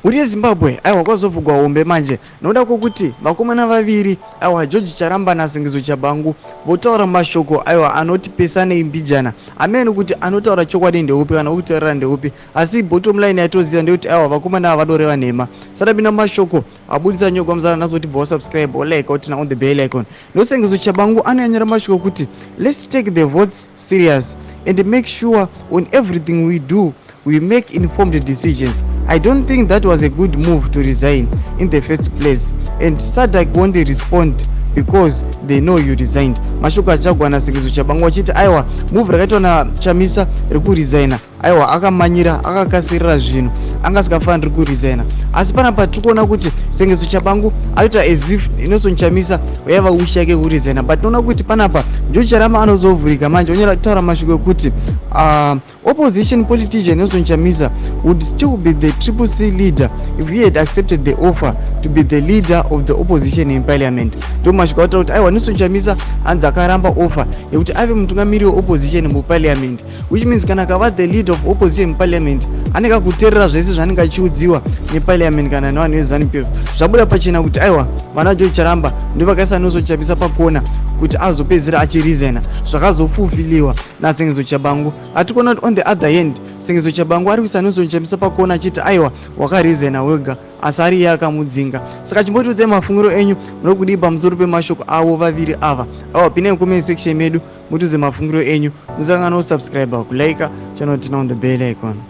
Mhuri yeZimbabwe, aiwa, kwazovhugwa hombe manje nokuda kwokuti vakomana vaviri, aiwa, George Charamba naSengezo Chabangu, votaura mashoko, aiwa, anoti pesanei mbijana. Amene kuti anotaura chokwadi ndeupi kana kutaurira ndeupi, asi bottom line yatoziva ndeyekuti, aiwa, vakomana ava vanoreva nhema. Sadapinda mashoko abudisa nyogwa muzana nazoti bva wasubscribe, olike, oturn on the bell icon. NoSengezo Chabangu anoyanyora mashoko kuti, "Let's take the votes serious and make sure on everything we do we make informed decisions. I don't think that was a good move to resign in the first place, and SADC won't respond because they know you resigned." Mashoko achagwa naSengezo Chabangu achiti, aiwa, move rakaitwa naChamisa rekuresigna, aiwa, akamanyira, akakasirira zvinhu, anga asingafaniri kuresigna. Asi panapa tiri kuona kuti Sengezo Chabangu aita as if Nelson Chamisa yaiva wish yake kuresigna, but tinoona kuti panapa George Charamba anozovhurika manje, onyora taura mashoko ekuti, "Opposition politician Nelson Chamisa would still be the Triple C leader if he had accepted the offer to be the leader of the opposition in parliament." Ndo mashoko ataura kuti, aiwa, Nelson Chamisa hanzi akaramba offer yekuti ave mutungamiri weopposition muparliament, which means kana akava the leader of opposition muparliament, anenge akuteerera zvese zvaanenge achiudziwa neparliament kana nevanhu veZANU PF. Zvabuda pachena kuti, aiwa, vana George Charamba ndo vakaisa Nelson Chamisa pakona kuti azopedzisira achiresigna, zvakazofulfilliwa naSengezo Chabangu. Hatikuona kuti on the other hand Sengezo Chabangu ari kuisa Nelson Chamisa pakona achiti, aiwa, wakaresigna wega, asi ari iye akamudzinga. Saka chimbotiudzai mafungiro enyu, muri kudii pamusoro pemashoko avo vaviri ava? Aiwa, pinai mucomment section medu, mutiudze mafungiro enyu. Musangano, subscribe, kulike channel, turn on the bell icon.